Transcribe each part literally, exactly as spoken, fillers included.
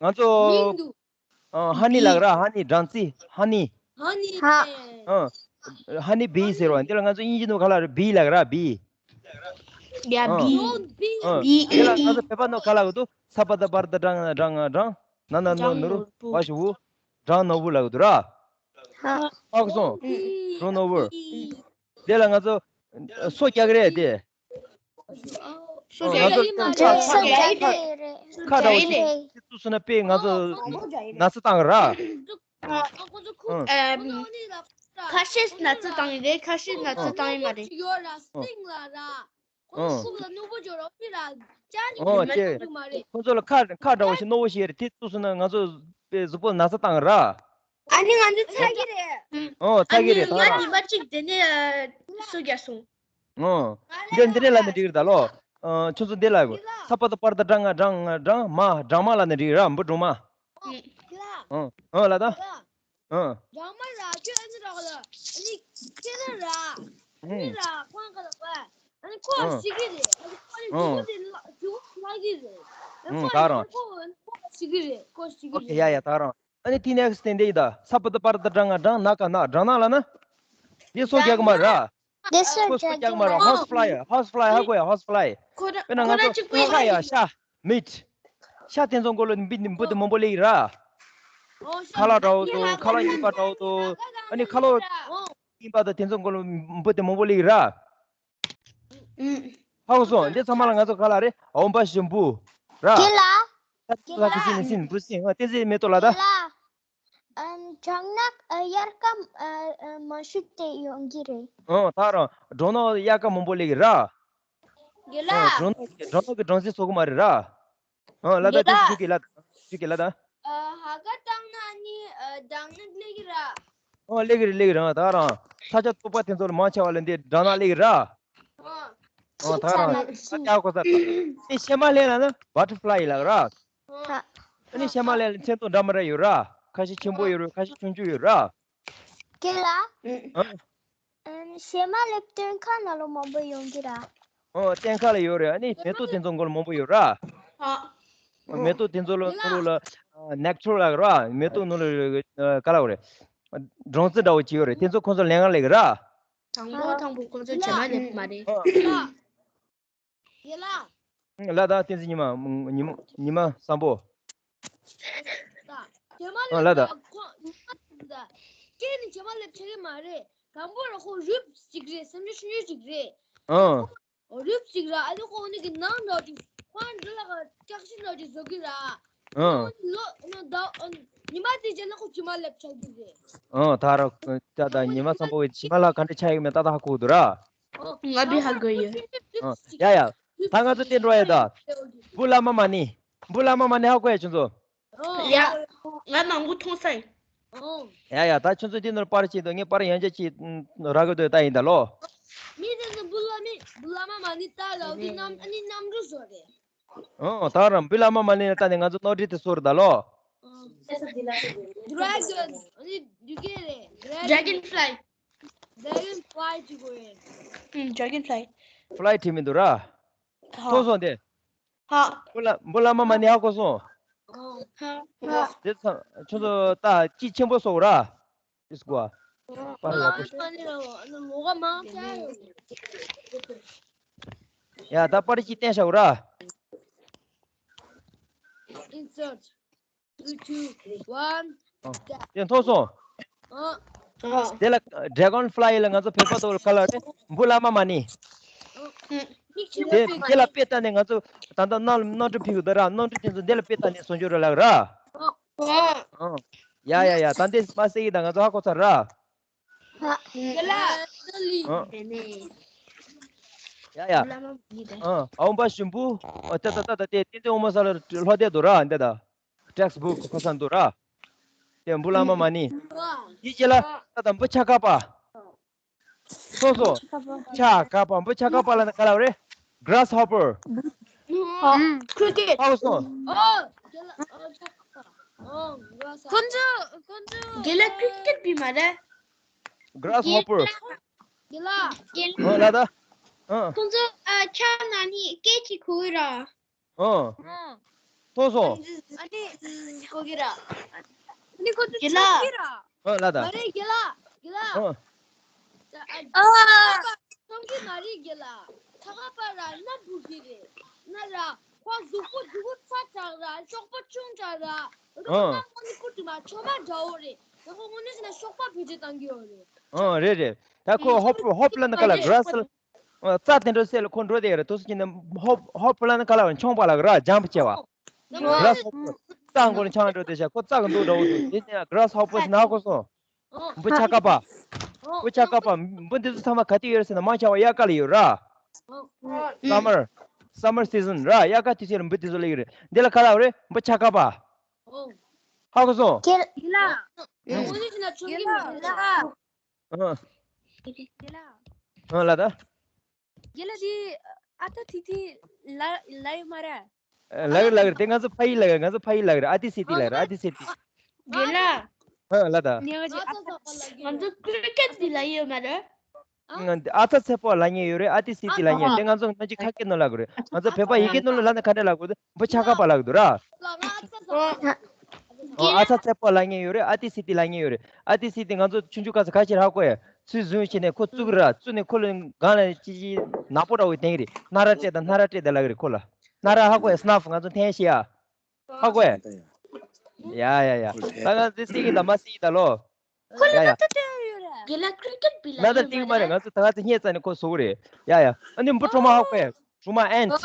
ང་ཚོ་ཧ་ནི་ལགས་ར། ཧ་ནི། སྦྲང་རྩི། ཧ་ནི། ཧ་ནི། ཧ་ནི་བི་ཟེར་བ་འདི་ལ་ང་ཚོ་དབྱིན་ཇི་ནང་ག་ལ་རེད། བི་ལགས་ར། བི། ཡ་བི། བི། འདི་ལ་ང་ཚོ་བོད་པ་ནང་ག་ལ་གི་འདུག་ས་པ་ད་པར་ད་སྦྲང་སྦྲང་སྦྲང་། ན་ན་ནོ་ནུ་རུ་བ་ཞུ་བུ། སྦྲང་ནོར་བུ་ལ་གི་འདུག་ར། ཧ་གོ་སོང་། སྦྲང་ནོར་བུ། དེ་ལ་ང་ཚོ་སོ་རྒྱག་གི་རེད་དེ། སོ་ང་ཚོ་རྒྱག་གི་མ་རེད། ཁ་སོ་རྒྱག་གི་རེད། ཁ་འདྲ་བོ་ཞིག་དེ་ཚུགས་སོང་ན་དཔེ་ང་ཚོ་ན་ཚ་བཏང་གི་ར། ཁ་ཤས་ན་ཚ་བཏང་གི་རེད། ཁ་ཤས་ན་ཚ་བཏང་གི་མ་རེད། ཡོད་ར། སྟེང་ལ་ར། ཁོ་ཚོ་ཁུག་ལ་རྣོ་པོ་འཇོག་རོགས་པི་ར། ཅར་ཅིག་ཨོ་ཅེ། ཁོ་ཚོ་ལ་ཁ་ཁ་འདྲ་བོ་ཞིག་རྣོ་བོ་ཞིག་རེད། དེ་ཚུགས་སོང་ན་ང་ཚོ་དཔེ་གཟུགས་པོ་ན་ཚ་བཏང་གི་ར། ཨ་ནི་ང་ཚོ་ཚ་གི་རེད། ཨོ་ཚ་གི་རེད། ད་ཉི་མ་གཅིག་དེ་ནས་སོ་རྒྱག་སོང་། ཨོ། འདི་འདི་ནས་ལབ་ནས་འགྲིག་རེད་ད་ལོ། ཨོ་ཁྱོད་ཚོ་འདི་ལབ་དགོས། ས་པ་ད་པར་ད་སྦྲང་ང་སྦྲང་ང་སྦྲང་མ་སྦྲང་མ་ལབ་ནས་འགྲིག་ར། འབུ་སྦྲང་མ། ཨོ་ཨོ་ལ་ད། ཨོ། སྦྲང་མ་ར་ཁྱོད་ཨ་ནི་ར་ག་ལ་ཨ་ནི་ཁྱེད་ན་ར་ཨ་ནི་ར་ཁོང་ག་ལ་ག་ཨ་ནི་ཁོ་ཤི་གི་རེད། ཨ་ནི་ཁོ་ནི་རྒྱུ་གུ་དེ་ལ་རྒྱུ་གུ་ལ་གི་རེད། ཨ་ཁོ་ཨ་ནི་ཁོ་ཁོ་ཤི་གི་རེད། ཁོ་ཤི་གི་རེད། ཡ་ཡ་ད་རང་། ཨ་ནི་དེ་ནས་སྟན་དེ་ཡི་ད་ས་པ་ད་པར་ད་སྦྲང་ང་སྦྲང་ན་ཀ་ན་སྦྲང་ན་ལ་ན། དེ་སོ་རྒྱག་མ་ར། དེ་སོ་ཁོ་སོ་རྒྱག་མ་ར། ཧོ་སི་ཕ་ལའི་ཡ། ཧོ་སི་ཕ་ལའི་ཧ་གོ་ཡ། ཧོ་སི་ཕ་ལའི། ཁོ་ར་དཔེར་ན་ཁོ་ང་ར་ཚོ་གཅིག་པུ་ཤ་ཡ་ཤ་མིཊ། ཤ་དེ་ཚོ་མགོ་ལ་འབུ་འབུ་དེ་མང་པོ་སླེབས་ཀྱི་ར། ཁ་ལག་འདྲ་བོ་དང་ཁ་ལག་རྙིང་པ་འདྲ་བོ་དང་། ཨ་ནི་ཁ་ལག་རྙིང་པ་དང་དེ་ཚོ་མགོ་ལ་འབུ་དེ་མང་པོ་སླེབས་ཀྱི་ར། ཧ་གོ་སོང་། འདི་ཚང་མ་ལ་ང་ཚོ་ག་ལ་རེད། འོམ་པ་ཞིམ་པོ་ར། ཀེ་ལ། ཀེ་ལ། ཀེ་ལ། ཀེ་ལ། ཀེ་ལ། ཨམ་སྦྲང་ནག་ཨ་དབྱར་ཁ་ཨ་ཨ་མ་ཤུགས་དེ་ཡོང་གི་རེད། ཨོ་ད་རང་སྦྲང་ནག་དབྱར་ཁ་མང་པོ་སླེབས་ཀྱི་ར། རྒན་ལགས། ཨོ་སྦྲང་ནག་སྦྲང་ནག་གི་སྦྲང་རྩི་བཟོ་གི་མ་རེད་ར། ཨོ་ལ་ད་རྒན་ལགས། དེ་ཞུ་གི་ལ་ད། ཨ་ཧ་ག་བཏང་ན་ནི་ཨ་སྦྲང་ནག་སླེབས་ཀྱི་ར། ཨོ་སླེབས་ཀྱི་རེད་སླེབས་ཀྱི་རེད། ད་རང་ས་ཆ་སྟུག་པ་དེ་ཚོ་ལ་མང་ཆེ་བ་ལ་འདི་སྦྲང་ནག་སླེབས་ཀྱི་ར། ཨོ་ད་རང་ས་ཆ་གོ་ས་དེ་ཤེ་མ་ལེ་ལ་ནི་བ་ཊར་ཕ་ལའི་ལ་ར། ཨ་ནི་ཤེ་མ་ལེ་ལ་མཚན་དང་འདྲ་མི་འདྲ་ཡོད་ར། ཁ་ཤས་ཆེན་པོ་ཡོད་རེད། ཁ་ཤས་ཆུང་ཆུང་ཡོད་ར། ཀེ་ལ། ཨ། ཨ་ཤེ་མ་ལེ་སྟོན་ཁ་ནང་ལ་མང་པོ་ཡོང་གི་ར། ཨོ་སྟོན་ཁ་ལ་ཡོད་རེད། ཨ་ནི་མེ་ཏོག་དེ་ཚོ་མགོ་ལ་མང་པོ་ཡོད་ར། ཨ། མེ་ཏོག་དེ་ཚོ་ལ་ནང་ལ་ནེག་ཊར་ལ་ར། མེ་ཏོག་ནང་ལ་ག་ལ་རེད། སྦྲང་རྩི་འདྲ་བོ་ཅིག་ཡོད་རེད། དེ་ཚོ་ཁོ་ཚོ་ལེན་ག་སླེབས་ཀྱི་ར། དང་པོ་དང་པོ་ཁོ་ཚོ་ཤེ་མ་ལེ་མ་རེད། ཨ། ཡེ་ལ། ལ་ད་བསྟན་འཛིན་ཉི་མ། ཉི་མ་ཉི་མ་བཟང་པོ། ད་ཁྱེད་མ་ཨ་ལ་ལ་ད། ད་ཁོ་ཉི་མ་ད། ཁྱེད་ནི་ཁྱེད་མ་ལེབ་ཆགས་ཀྱི་མ་རེད། དང་པོ་ར་ཁོ་རུབ་ཅིག་རེད། སེམས་ཆུང་ཆུང་ཅིག་རེད། ཨ། རུབ་ཅིག་ར། ཨ་ནི་ཁོ་ནི་གི་ནང་འགྲོ་ཅིག་ཁོ་འདི་ལ་ཀྱག་ཤི་འགྲོ་ཅིག་བཟོ་གི་ར། ཨ། ཁོ་ལོ་ནི་ད་ཉི་མ་དེ་རྗེས་ལ་ཁོ་ཁྱེད་མ་ལེབ་ཆགས་ཀྱི་རེད། ཨ་ད་ར། ད་ད་ཉི་མ་བཟང་པོ་བའི་ཕྱི་མ་ལ་ག་འདྲ་ཆགས་ཡོད་མེད་ཏག་ཏག་ཧ་གོ་འདུག་ར། ང་བི་ཧ་གོ་ཡོད། ཡ་ཡ། ད་ང་ཚོ་དེ་འགྲོ་ཡ་ད། འབུ་བླ་མ་མ་ཎི། འབུ་བླ་མ་མ་ཎི་ཧ་གོ་ཡ་ཁྱོད་ཚོ། ཡ། ང་མང་པོ་མཐོང་ས་ཡིན། ཡ་ཡ། ད་ཁྱོད་ཚོ་དེ་འདྲ་པར་བྱེད་དོ། ངས་པར་ཡང་བསྐྱར་བྱེད་རག་གི་འདུག་ད་ཡིན་ད་ལོ། མི་དེ་ཚོ་འབུ་བླ་མ་འབུ་བླ་མ་མ་ཎི་ལྟ་ལ་འདི་གནམ་ཨ་ནི་གནམ་གྲུ་བཟོ་རེད། ཨོ་ད་རང་འབུ་བླ་མ་མ་ཎི་ལ་ལྟ་ནས་ང་ཚོ་རྣོ་སྒྲིལ་དེ་བཟོ་རེད་ད་ལོ། Dragon ཨ་ནི་འདི་ག་རེད། Dragon Fly། Dragon Fly ཅིག་གོ་ཡིན། ཨུམ། Dragon Fly། Fly བྲིས་མི་འདུག་ར། ཧ། མཐོང་སོང་དེ། ཧ། འབུ་བླ་འབུ་བླ་མ་མ་ཎི་ཧ་གོ་སོང་། ཧ། ཧ། དེ་ཚང་ཁྱོད་ཚོ་ད་དཀྱིལ་ཆེན་པོ་བཟོ་ར། ཨིས་གོ་ཨ། པར་ཡག་པོ། ཡ་ད་པར་གཅིག་བསྟན་བཞག་ར། Insert. Three, two, one. དེ་མཐོང་སོང་། དེ་ལ་Dragon Fly ལ་ང་ཚོ་བོད་པ་ཐོག་ལ་ག་ལ་རེད། འབུ་བླ་མ་མ་ཎི། དེ་དེ་ལ་དཔེ་ལྟ་ནས་ང་ཚོ་ད་ལྟ་གནམ་གནམ་གྲུ་ཕིག་གི་འདུག་ར། གནམ་གྲུ་དེ་ཚོ་དེ་ལ་དཔེ་ལྟ་ནས་བཟོ་འཇོག་ར་ལགས་ར། ཡ་ཡ་ཡ། ད་འདི་མ་ཟེར་གི་ད་ང་ཚོ་ཧ་གོ་ཚར་ར། ཡ་ཡ། ཨ་འོམ་པ་ཞིམ་པོ། ཨ་ད་ད་ད་ད་དེ་ཏན་ཏན་འོ་མ་ས་ལ་ལྷོ་བལྟས་འདུག་ར་འདི་ད། Textbook ཁ་སང་འདུག་ར། དེ་འབུ་བླ་མ་མ་ཎི། དེ་རྗེས་ལ་ད་ད་འབུ་ཆ་ཀ་པ། སོ་སོ། ཆ་ཀ་པ། འབུ་ཆ་ཀ་པ་ལ་ནི་ག་ལ་རེད། Grasshopper། Cricket། ཧ་གོ་སོང་། ཁོ་ཚོ་ཁོ་ཚོ་དགེ་ལ་cricket བི་མ་རེད། Grasshopper། དགེ་ལ། ཨོ་ལ་ད། ཨ། ཁོ་ཚོ་ཨ་ཆ་ན་ནི་སྐད་ཅིག་གོ་ར། ཨོ། ཐོས་སོང་། ཨ་ནི་ཀོ་གི་ར། ཨ་ནི་ཁོ་ཚོ་རྒན་ལགས། ཆོག་གི་ར། ཨ་ལ་ད། མ་རེད་རྒན་ལགས། རྒན་ལགས། ཨ། ཨ། ཆོག་གི་མ་རེད་རྒན་ལགས། ཆ་ག་པ་ར་ན་བུ་གི་རེད། ན་ར་ཁོ་གཟུགས་པོ་གཟུགས་པོ་ཚ་དྲགས་ར་གཤོག་པ་ཆུང་དྲགས་ར། རུ་ཨ། མ་ཁོ་ནི་ཀུ་ཏི་མ་ཆོ་མ་འདྲ་བོ་རེད། ད་ཁོ་དངོས་གནས་ཟེར་ན་གཤོག་པ་བེད་སྤྱོད་བཏང་གི་ཡོད་རེད། ཨ་རེད་རེད། ད་ཁོ་ཧོབ་ཧོབ་ལ་ནི་ག་ལ་གྷ་ར་སི་ལ། རྩྭ་དེ་འདྲ་སེ་ལ་ཁོ་འགྲོ་དེ་ཡོད་རེད། དུས་སུ་ཅི་ནས་ཧོབ་ཧོབ་ལ་ནི་ག་ལ་བ་མཆོང་པ་ལ་གི་ར་འཇམ་པོ་བྱེད་བ། གྷ་ར་སི་ཧོབ་པར་རྩྭ་མགོ་ནས་འཆང་འགྲོ་དེ་ཤ་ཁོ་རྩྭ་གི་འདུག་འདྲ་བོ་འདུག་དེ་ནས་གྷ་ར་སི་ཧོབ་པར་ཟེར་ན་ཧ་གོ་སོང་། འབུ་ཆ་ག་པ། འབུ་ཆ་ག་པ་འབུ་འདི་ཚོ་ཚང་མ་ག་དུས་ཡོད་རེད་ཟེར་ན་མང་ཆེ་བ་དབྱར་ཁ་ལ་ཡོད་ར། སམ་མར། སམ་མར་སི་ཛན་ར། དབྱར་ཁ་དུས་ཚོད་ལ་འབུ་དེ་ཚོ་སླེབས་ཀྱི་རེད། འདི་ལ་ག་ལ་བ་རེད། འབུ་ཆ་ག་པ། ཧ་གོ་སོང་། ཁྱེད་ལ། ཨ། ཨ་ལ་ད། རྒན་ལགས་དེ་ཨ་ཏ་ཐི་ཐི་ལ་ལ་ཡོད་མ་རེད། ལ་གི་ལ་གི་དེ་ང་ཚོ་ཕ་ཡི་ལ་གི། ང་ཚོ་ཕ་ཡི་ལ་གི་རེད། ཨ་ཏི་སི་ཏི་ལ་གི་རེད། ཨ་ཏི་སི་ཏི། རྒན་ལགས། ཨ་ལ་ད། ཉེ་བ་ཅིག་ཨ་ཏ་ང་ཚོ་ཀྲི་ཀེད་དེ་ལ་ཡོད་མ་རེད། ཨ་ཏ་ཚེ་པོ་ལ་ཉེ་ཡོད་རེད། ཨ་ཏི་སི་ཏི་ལ་ཉེ་དེ་ང་ཚོ་ང་ཅི་ཁ་སྐད་ནང་ལ་གི་རེད། ང་ཚོ་བོད་པ་ཡི་གེ་ནང་ལ་ལ་ནི་ག་འདྲ་ལ་གི་རེད། འབུ་ཆ་ག་པ་ལ་གི་འདུག་ར། ཨོ། ཨ་ཚ་ཚེ་པོ་ལ་ཉེ་ཡོད་རེད། ཨ་ཏི་སི་ཏི་ལ་ཉེ་ཡོད་རེད། ཨ་ཏི་སི་ཏི་ང་ཚོ་ཆུང་ཆུང་སྐབས་སུ་ག་ཅིར་ཧ་གོ་ཡ། ཚུལ་བཟུང་བྱས་ནས་ཁོ་བཙུགས་ར། བཙུགས་ནས་ཁོ་ལ་སྒང་ལ་ཅི་ཅི་ནག་པོ་འདྲ་བོ་བསྟན་གི་རེད། སྣ་ར་སྤྲད་དང་སྣ་ར་སྤྲད་དང་ལ་གི་རེད་ཁོ་ལ། སྣ་ར་ཧ་གོ་ཡ། སྣབ་ང་ཚོ་འཐེན་ཤེས་ཡ། ཧ་གོ་ཡ། ཡ་ཡ་ཡ། ད་ང་ཚོ་སྲིད་ཀྱི་ད་མ་སྲིད་ཀྱི་ད་ལོ། ཁོ་ལ་ཡ་ཡ། ད་ལྟ་སྟོན་ཡོད་རེད། རྒན་ལགས་ཀྲི་ཀེད་པི་ལ་ན་ད་ཡོད་སྟིང་མ་མ་རེད། རེད། ང་ཚོ་ད་ང་ཚོ་སྙེ་ཙ་ནས་ཁོ་བཟོ་གི་རེད། ཡ་ཡ། ཨ་ནི་འབུ་གྲོག་མ་ཧ་གོ་ཡ། གྲོག་མ་ཨེན་ཊི།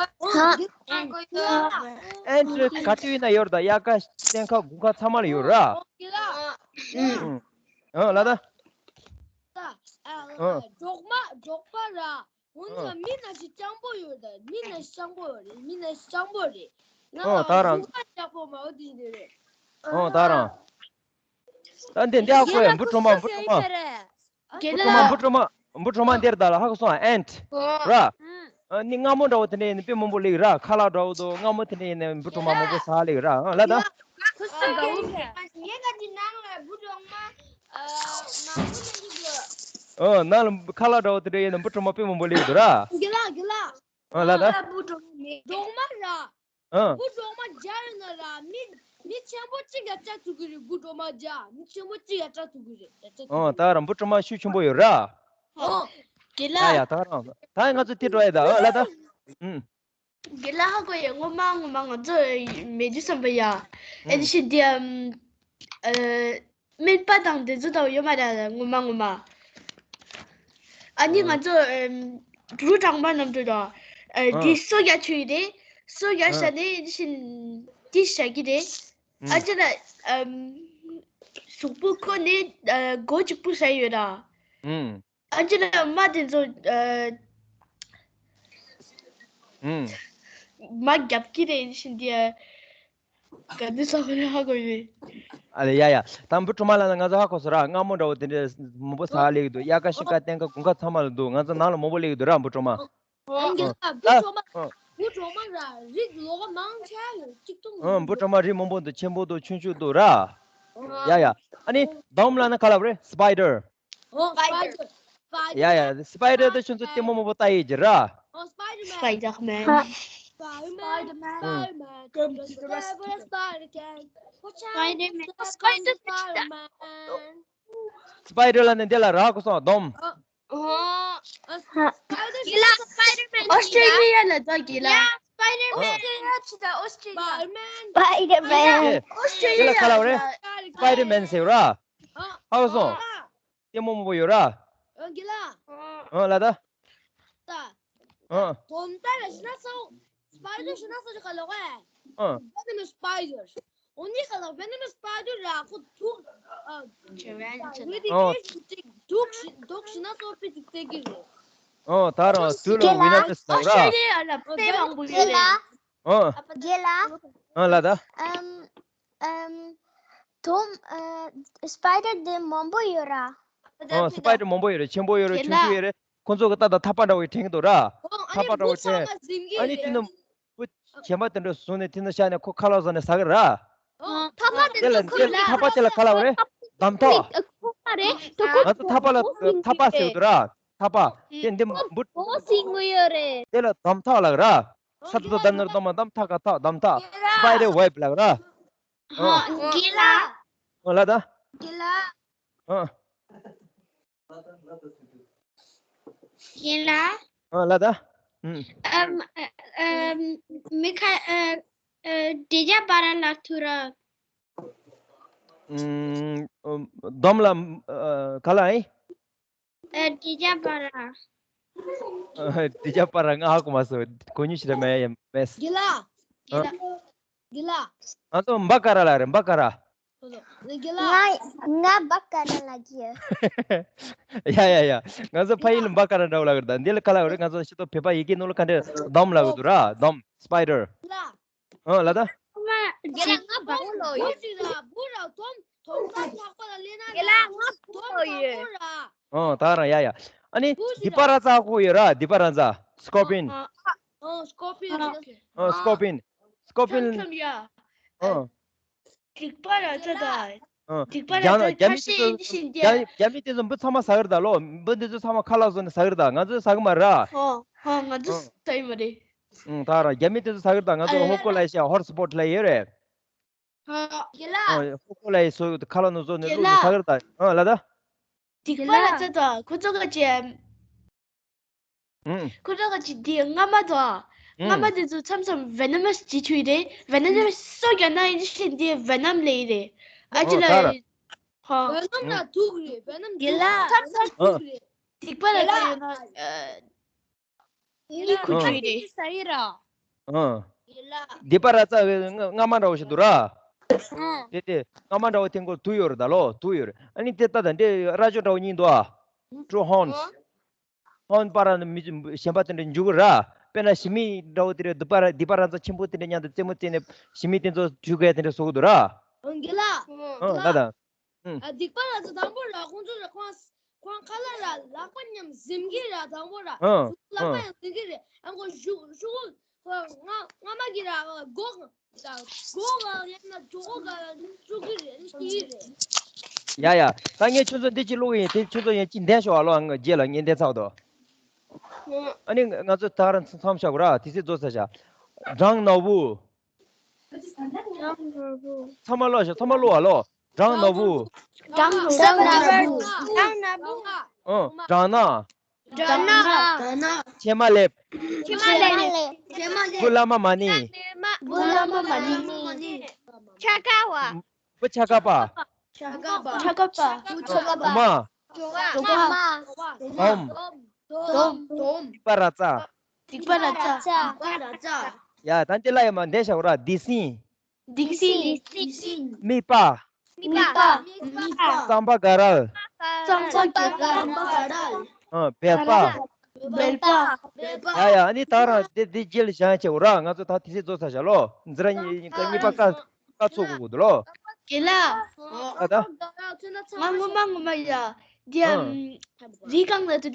ཨེན་ཊི་ག་དུས་ཡིན་ན་ཡོད་རེད། ད་དབྱར་ཁ་སྟོན་ཁ་དགུན་ཁ་ཚང་མ་ལ་ཡོད་ར། ཨ། ཨ་ལ་ད། ཨ། གྲོག་མ་གྲོག་པ་ར། འོ་ན་མི་ན་ཞིག་སྤྱང་པོ་ཡོད་རེད། མི་ན་ཞིག་སྤྱང་པོ་ཡོད་རེད། མི་ན་ཞིག་སྤྱང་པོ་རེད། ང་ཨོ། ལ་ད་རང་ཞུགས་པ་སྤྱང་པོ་མ་འོ་དེ་འདི་རེད། ཨོ་ད་རང་། ད་འདི་འདི་ཧ་གོ་ཡ། འབུ་གྲོག་མ། འབུ་གྲོག་མ། རྒན་འབུ་གྲོག་མ། ལགས། འབུ་གྲོག་མ། འབུ་གྲོག་མ་འདིར་ད་ལ་ཧ་གོ་སོང་། ཨེན་ཊི། ཨོ། ར། ཨ་ནི་མངར་མོ་འདྲ་བོ་དེ་འདྲ་ཡིན་ན་དཔེ་མང་པོ་སླེབས་ར། ཁ་ལག་འདྲ་བོ་དང་མངར་མོ་དེ་འདྲ་ཡིན་ན་འབུ་གྲོག་མ་མང་པོ་ཟ་སླེབས་ར། ཨ་ལ་ད། ཁོ་སུ་འདྲ་བོ་རེད། ངས་ག་དེ་ནང་ལ་འབུ་གྲོག་མ། ཨ། ནང་ལ་ཁ་ལག་འདྲ་བོ་དེ་འདྲ་ཡིན་ན་འབུ་གྲོག་མ་དཔེ་མང་པོ་སླེབས་འདུག་ར། རྒན་ལགས་རྒན་ལགས། ཨ་ལ་ད། འབུ་གྲོག་མ་མེད། གྲོག་མ་ར། ཨ། འབུ་གྲོག་མ་བརྒྱ་ཡོད་ན་ར་མི་མི་ཆེན་པོ་གཅིག་ཡ་བཅའ་ཐུབ་ཀྱི་རེད། འབུ་གྲོག་མ་བརྒྱ་མི་ཆེན་པོ་གཅིག་ཡ་བཅའ་ཐུབ་ཀྱི་རེད། ཡ་བཅའ་ཐུབ་ཨ། ཀྱི་ད་ར་འབུ་གྲོག་མ་ཤུགས་ཆེན་པོ་ཡོད་ར། ཨོ། རྒན་ལགས། ཡ་ཡ་ད་རང་ད་ང་ཚོ་དེ་འགྲོ་ཡ་ད། ཨ་ལ་ད། ཨུམ། རྒན་ལགས་ཧ་གོ་ཡ། སྔོན་མ་སྔོན་མ་ང་ཚོ་མེད་དུས་ཙམ་པ་ཡ། ཨེ་ཨུམ། ཤི་འདི་ཨམ། ཨ། སྨན་པ་དང་དེ་ཚོ་དང་ཡོད་མ་རེད། སྔོན་མ་སྔོན་མ། ཨ་ནི་ང་ཨ། ཚོ་ཨམ། གྲུ་གྲང་མ་རྣམས་དུ་དང་། ཨ། འདི་ཨ། སོ་རྒྱག་ཆུ་ཡི་རེད། སོ་རྒྱག་ཨ། ཤ་ནི་ཨེ་ཤི་འདི་བཞག་གི་རེད། ཨ། ཨ་ཅེ་ན་ཨམ། གཟུགས་པོ་ཁོ་ནི་ཨ། སྒོ་གཅིག་པུ་ཟ་ཡོད་ར། ཨུམ། ཨ་ཅེ་ན་མ་དེ་ཚོ་ཨ། ཨུམ། མ་རྒྱབ་ཀྱི་རེད་ཤིན་ཏུ་ཨ། ག་དུས་ས་ཁོ་ནས་ཧ་གོ་ཡོད། ཨ་ལེ་ཡ་ཡ། ད་འབུ་གྲོག་མ་ལ་ང་ཚོ་ཧ་གོ་སོང་ར། མངར་མོ་འདྲ་བོ་དེ་འདྲས་མང་པོ་ཟ་སླེབས་ཀྱི་འདུག་དབྱར་ཁ་ཤིང་ཁ་སྟོན་ཁ་དགུན་ཁ་ཚང་མ་ལ་འདུག་ང་ཚོ་ནང་ལ་མང་པོ་སླེབས་ཀྱི་འདུག་ར་འབུ་གྲོག་མ། ཨང་རྒན་ལགས། འབུ་གྲོག་མ། ཨ། འབུ་གྲོག་མ་ར་རིགས་ལོགས་མང་ཆེ་ཡོད། གཅིག་སྟོང་། ཨ། འབུ་གྲོག་མ་རིགས་མང་པོ་འདུག་ཆེན་པོ་འདུག་ཆུང་ཆུང་འདུག་ར། ཡ་ཡ། ཨ་ནི་དོམ་ལ་ནི་ག་ལབ་རེད། སི་པའི་ཌར། ཨོ། སི་པའི་ཌར། ཡ་ཡ། སི་པའི་ཌར་དེ་ཁྱོད་ཚོ་ལྟད་མོ་མང་པོ་ལྟ་ཡི་ཟེར་ར། ཨོ། སི་པའི་ཌར་མེན། སི་པའི་ཌར་མེན། སི་པའི་ཌར་མེན། སི་པའི་ཌར་མེན། སི་པའི་ཌར་མེན། སི་པའི་ཌར་ལ་ནི་འདི་ལ་རག་གོ་སོང་དོམ། ཨོ། ཨོ། རྒན་ལགས། སི་པའི་ཌར་མེན། ཨོ་སི་ཊེ་ལི་ཡ་ལ་འདུག་རྒན་ལགས། ཡ། སི་པའི་ཌར་མེན། ཨོ། ཨོ་སི་ཊེ་ལི་ཡ་ཆི་ད་ཨོ་སི་ཊེ་ལི་ཡ། སི་པའི་ཌར་མེན། ཨོ་སི་ཊེ་ལི་ཡ། འདི་ལ་ག་ལབ་རེད། སི་པའི་ཌར་མེན་ཟེར་ར། ཧ་གོ་སོང་། ཨོ། ལྟད་མོ་མང་པོ་ཡོད་ར། ཨོ་རྒན་ལགས། ཨོ་ལ་ད། ད། ཨོ། དོམ་ད་ར་ཤི་ན་སོ། སི་པའི་ཌར་ཤི་ན་སོ་ཅི་ག་ལོག་ཨེ། ཨོ། བེ་ནམ་སི་པའི་ཌར། འོ་ནི་ག་ལ་བེ་ནམ་སི་པའི་ཌར་ར་ཁོ་དུག་ཨ། ཨོ། དུག་ཤི་དུག་ཤི་ན་སོ་པི་ཅིག་སྟེར་གི་རེད། ཨོ་ད་རང་དུག་ལ་ཝི་ནམ་སི་ལབ་ར། ཨོ་སི་ཊེ་ལི་ཡ་ལ་དཔེ་མང་པོ་ཡོད་རེད། ཨོ། རྒན་ལགས། ཨོ་ལ་ད། ཨམ། ཨམ། དོམ། ཨ། སི་པའི་ཌར་དེ་མང་པོ་ཡོད་ར། ཨོ། སི་པའི་ཌར་མང་པོ་ཡོད་རེད། ཆེན་པོ་ཡོད་རེད། ཆུང་ཆུང་ཡོད་རེད། ཁོང་ཚོ་གི་ཏག་ཏག་ཐག་པ་འདྲ་བོ་ཡི་དྲན་གི་འདུག་ར། ཨོ། ཐག་པ་འདྲ་བོ་དྲན། ཨ་ནི་དེ་ནི་འབུ་གཞན་པ་དེ་འདྲ་བཟུང་ནས་དེ་ནི་བཞག་ནས་ཁོ་ཁ་ལག་བཟོ་ནས་ཟ་གི་ར། ཨོ། ཐག་པ་དེ་དེ་ལ་ཚོ་དེ་ཁོ་ལ་ཐག་པ་དེ་ལ་ག་ལབ་རེད། འདམ་ཐག་ཁོ་མ་རེད། ང་ཚོ་ཐག་པ་ལ་ཐག་པ་ཟེར་གི་འདུག་ར། ཐག་པ། དེ་འདི་འབུ་བོ་སིང་ངུ་ཡོད་རེད། དེ་ལ་འདམ་ཐག་ལབ་ར། ས་ཏ་ཏ་ད་ན་རོ་ད་མ་དམ་ཐ་ག་ཐག་དམ་ཐག་སི་པའི་ཌར་ཝེབ་ལབ་ར། ཨ། རྒན་ལགས། ཨ་ལ་ད། རྒན་ལགས། ཨ། རྒན་ལགས། ཨ་ལ་ད། ཨུམ། ཨམ། ཨ། ཨམ། མི་ཁ། ཨ། ཨ། དྲི་ཇ་པ་ར་ལ་ཐུ་ར། ཨུམ། ཨུམ། དོམ་ལ། ཨ། ག་ལ་ཨེ། ཨ། དྲི་ཇ་པ་ར། ཨ། དྲི་ཇ་པ་ར་ང་ཧ་གོ་མ་སོང་། གོ་མྱོང་ཞིག་རེད་མེད་མེད། རྒན་ལགས། ཨ། རྒན་ལགས། རྒན་ལགས། ང་ཚོ་འབའ་ཀ་ར་ལ་རེད། འབའ་ཀ་ར། རྒན་ལགས། ང་ང་འབའ་ཀ་ར་ལ་གི། ཡ་ཡ་ཡ། ང་ཚོ་ཕ་ཡུལ་ལ་འབའ་ཀ་ར་འདྲ་བོ་ལབ་ཀྱི་རེད། ད་འདི་ལ་ག་ལབ་ཀྱི་རེད། ང་ཚོ་ཤི་ཏོ་བོད་པ་ཡི་གེ་ནང་ལ་ག་འདྲ་དོམ་ལབ་ཀྱི་འདུག་ར། དོམ། སི་པའི་ཌར། རྒན་ལགས། ཨ་ལ་ད། རྒན་ལགས། ང་འབའ་ཀ་ར་ལ་ཡོད། བུ་ཞིག་ར། བུ་ར་དོམ། དོམ་ཚ་ལྷག་པ་ལ་སླེབས་ན་རྒན་ལགས། ང་བུ་དོམ་ལ་ཡོད། དོམ་ར། ཨོ། ད་རང་ཡ་ཡ། ཨ་ནི་བུ་ཞིག་ར། སྡིག་པ་ར་ཙ་ཁོ་ཡོད་ར། སྡིག་པ་ར་ཙ། སི་ཀོར་པི་ཡོན། ཨ། ཨོ། སི་ཀོར་པི་ཡོན། ཨ། སི་ཀོར་པི་ཡོན། སི་ཀོར་པི་ཡོན། ཁམ་ཁམ་ཡ། ཨ། སྡིག་པ་ར་ཙ་ད། ཨ། སྡིག་པ་ར་ཙ་ཁ་ཤས་ཡིན་ཞིང་། རྒྱ་རྒྱ་མི་དེ་ཚོ་འབུ་ཚང་མ་ཟ་གི་རེད་ད་ལོ། འབུ་འདི་ཚོ་ཚང་མ་ཁ་ལག་བཟོས་ནས་ཟ་གི་རེད་ད། ང་ཚོས་ཟ་གི་མ་རེད། ཨོ། ཨོ། ང་ཚོས་ཨ་ཟ་གི་མ་རེད། ཨང་། ད་ར་རྒྱ་མི་དེ་ཚོ་ཟ་གི་རེད་ད། ང་ཚོ་ཧོ་ཀོ་ལ་ཤ་ཧོར་སི་པོར་ཊི་ལ་ཡོད་རེད། ཨ། རྒན་ལགས། ཨ། ཧོ་ཀོ་ལ་ཡི་སོ་ཁ་ལག་ནང་བཟོས་ནས་རྒན་བླུགས་ནས་ལགས། ཟ་གི་རེད་ད། ཨ་ལ་ད། སྡིག་པ་ར་ཙ་ད། ཁོ་ཚོ་ག་ཅེ། ཨང་། ཁོ་ཚོ་ག་ཅེ་འདི་རྔ་མ་དང་། རྔ་མ་དེ་ཚོ་མཚམས་མཚམས་ཝེ་ནམ་སི་ཅི་ཆུ་ཡི་རེད། ཝེ་ནམ་སི་སོ་རྒྱ་ན་ཡིན་ཞིང་འདི་ཝེ་ནམ་ལ་ཡི་རེད། ཨ་ཅི་ལ་ཡི། ཧ། ཝེ་ནམ་ལ་ཐུག་རེད། ཝེ་ནམ་རྒན་ལགས། མཚམས་མཚམས་ཐུག་རེད། སྡིག་པ་ར་ཙ་ཡོད་ན། ཨ། ཡི་ཁུ་ཆུ་ཡི་རེད། ས་ཡི་ར། ཨ། རྒན་ལགས། སྡིག་པ་ར་ཙ་རྔ་མ་འདྲ་བོ་ཞིག་འདུག་ར། ཨ། དེ་དེ་རྔ་མ་འདྲ་བོ་དེ་མགོར་དུག་ཡོད་རེད་ད་ལོ། དུག་ཡོད་རེད། ཨ་ནི་དེ་ལྟ་དང་དེ་རྭ་ཅོ་འདྲ་བོ་གཉིས་འདུག་ཨ། ཊུ་ཧོན་སི། ཨ། ཧོན་སི་པ་ར་ནི་མི་གཞན་པ་དེ་འདྲ་འཇུག་གི་ར། དཔེར་ན་ཞི་མི་འདྲ་བོ་དེ་རེད། སྡིག་པ་ར་སྡིག་པ་ར་ཙ་ཆེན་པོ་དེ་འདྲ་མཉམ་དུ་རྩེད་མོ་རྩེས་ནས་ཞི་མི་དེ་ཚོ་འཇུག་གི་དེ་འདྲ་བཟོ་གི་འདུག་ར། ཨ། རྒན་ལགས། ཨ། ལ་དང་། ཨུམ། ཨ། སྡིག་པ་ར་ཙ་དང་པོ་ར་ཁོང་ཚོ་ར་ཁོང་ཁོང་ཁ་ལག་ར་ལག་པ་མཉམ་ཟིན་གི་ར། དང་པོ་ར་ཨ། ལག་པ་ཨ། ཡང་ཟིན་གི་རེད། ཨ་ཁོ་ཤུ་ཤུ་གུ་རྔ་རྔ་མ་གི་ར་སྒོ་སྒོ་ག་ཡང་ན་གྲོད་ཁོག་ག་བཅུག་གི་རེད། ཤི་གི་རེད། ཡ་ཡ། ད་ངས་ཁྱོད་ཚོ་འདི་གཅིག་ཀློག་གི་ཡིན། དེ་ཁྱོད་ཚོ་ཡང་གཅིག་འདེམས་ཤོག་ཨ་ལོ། ཨ། ང་རྗེས་ལ་ངས་འདེམས་ཚར་དོ། ཨ་ནི་ང་ཚོ་ད་རང་མཚམས་བཞག་གོ་ར། དེ་ཚེ་རྫོགས་ཚར་བཞག་སྦྲང་ནག་པོ། ཚང་མ་ཀློག་ཤོག་ཚང་མ་ཀློག་ཨ་ལོ། སྦྲང་ནག་པོ། སྦྲང་ནག་པོ། སྦྲང་ནག་པོ། ཨ། སྦྲང་ནག་སྦྲང་ནག་སྦྲང་ནག་ཕྱེ་མ་ལེབ། ཕྱེ་མ་ལེབ། ཕྱེ་མ་ལེབ། བུ་ལ་མ་མ་ནི། བུ་ལ་མ་མ་ནི། ཆ་ག་བ། བུ་ཆ་ག་པ། ཆ་ག་པ། ཆ་ག་པ། བུ་ཆ་ག་པ། གྲོ་མ། གྲོ་མ། གྲོ་མ། དོམ། དོམ། དོམ། སྡིག་པ་ར་ཙ། སྡིག་པ་ར་ཙ། སྡིག་པ་ར་ཙ། ཡ། ད་འདི་ལ་ཡ་མ་འདེམས་བཞག་གོ་ར། སྡིག་སྲིན། སྡིག་སྲིན། སྡིག་སྲིན། མིད་པ། མིད་པ། མིད་པ། རྩམ་པ་ག་རལ། རྩམ་པ་ག་རལ། རྩམ་པ་ག་རལ། ཨ། སྦལ་པ། སྦལ་པ། སྦལ་པ། ཡ་ཡ། ཨ་ནི་ད་རང་དེ་དེ་རྗེས་ལ་བཞག་བྱེད་འོ་ར། ང་ཚོ་ད་དེ་ཚེ་རྫོགས་ཚར་བཞག་ལོ། འཛི་ར་གཉིས་ཀ་གཉིས་པ་ཀ་ཀ་ཚོགས་དགོས་དགོས་འདུག་ལོ། རྒན་ལགས། ཨ་ད། ང་ངོ་མ་ངོ་མ་ཡ། འདི་ཨ། ཨམ། རི་སྒང་ལ་དུ།